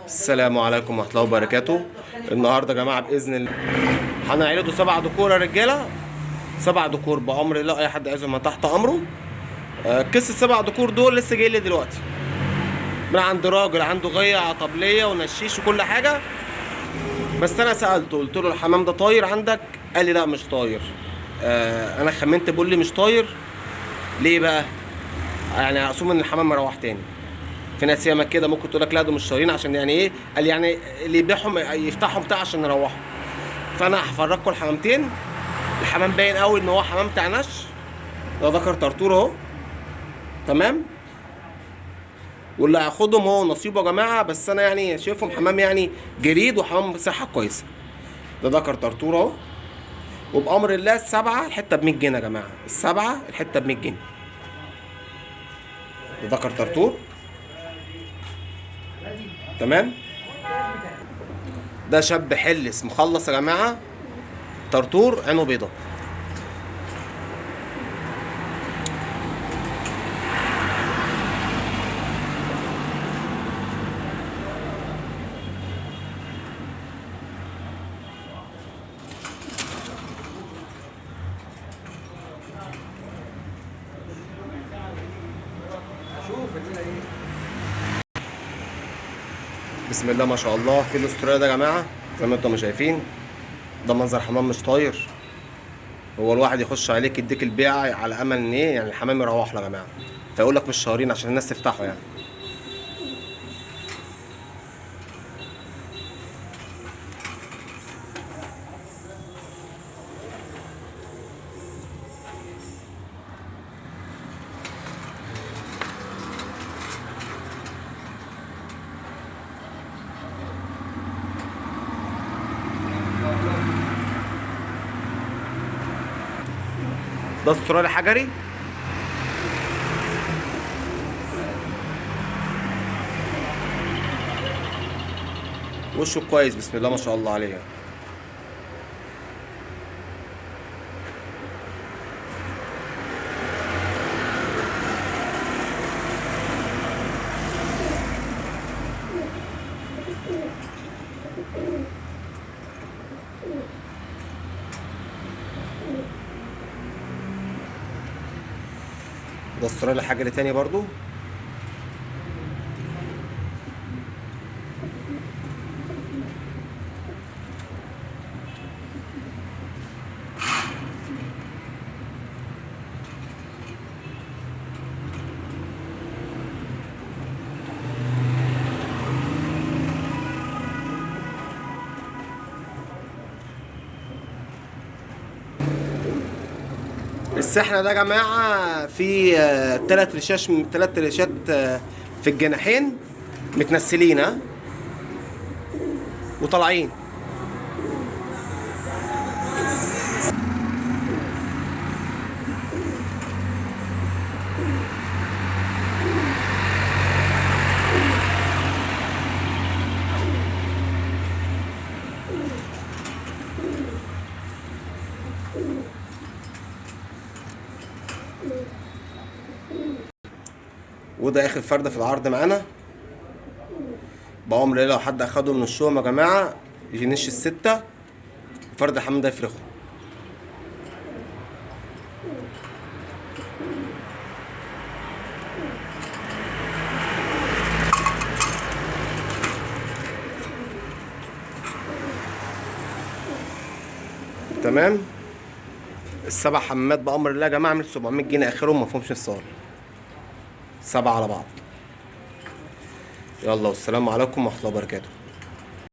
السلام عليكم ورحمة الله وبركاته. النهارده يا جماعة باذن الله هنعرضوا 7 دكور يا رجاله، 7 دكور بامر الله، اي حد عايزهم تحت امره. قصة 7 دكور دول لسه جاي لي دلوقتي من عند راجل عنده غيه طبليه ونشيش وكل حاجة، بس انا سالته قلت له الحمام ده طاير عندك؟ قال لي لا مش طاير. انا خمنت بيقول لي مش طاير ليه بقى؟ يعني اصوم ان الحمام مروح تاني. في ناس ياما كده ممكن تقول لك لا دول مش طايرين، عشان يعني ايه؟ قال يعني اللي يبيعهم يفتحهم بتاع عشان نروحهم. فانا هفرجكم الحمامتين. الحمام باين قوي ان هو حمام بتاع نش، ده ذكر طرطور اهو، تمام. واللي هياخدهم هو نصيبه يا جماعة، بس انا يعني شايفهم حمام يعني جريد وحمام بصحة كويسة. ده ذكر طرطور اهو، وبامر الله السبعة الحتة ب 100 جنيه يا جماعة، السبعة الحتة ب 100 جنيه. ده ذكر طرطور، تمام. ده شاب حلس مخلص يا جماعة، طرطور عينه بيضة. بسم الله ما شاء الله. في الاستراليا ده يا جماعة زي ما انتم ما شايفين، ده منظر حمام مش طاير. هو الواحد يخش عليك يديك البيعة على امل ان ايه يعني الحمام يروح له يا جماعة، فيقول لك مش شهرين عشان الناس تفتحه يعني. ده استرالي حجري، وشه كويس بسم الله ما شاء الله عليه. ده استرالي حجري تاني برضو. السحنة ده يا جماعة في 3 رشاش، 3 رشات، في الجناحين متنسلين، ها، وطالعين. وده اخر فرده في العرض معانا بأمر الله. لو حد اخده من الشوم يا جماعة ينش ال6 فرد الحمام ده يفرخه. تمام. ال7 حمامات بأمر الله يا جماعة عامل 700 جنيه اخرهم، ما فيهمش فصال، 7 على بعض. يلا والسلام عليكم ورحمة الله وبركاته.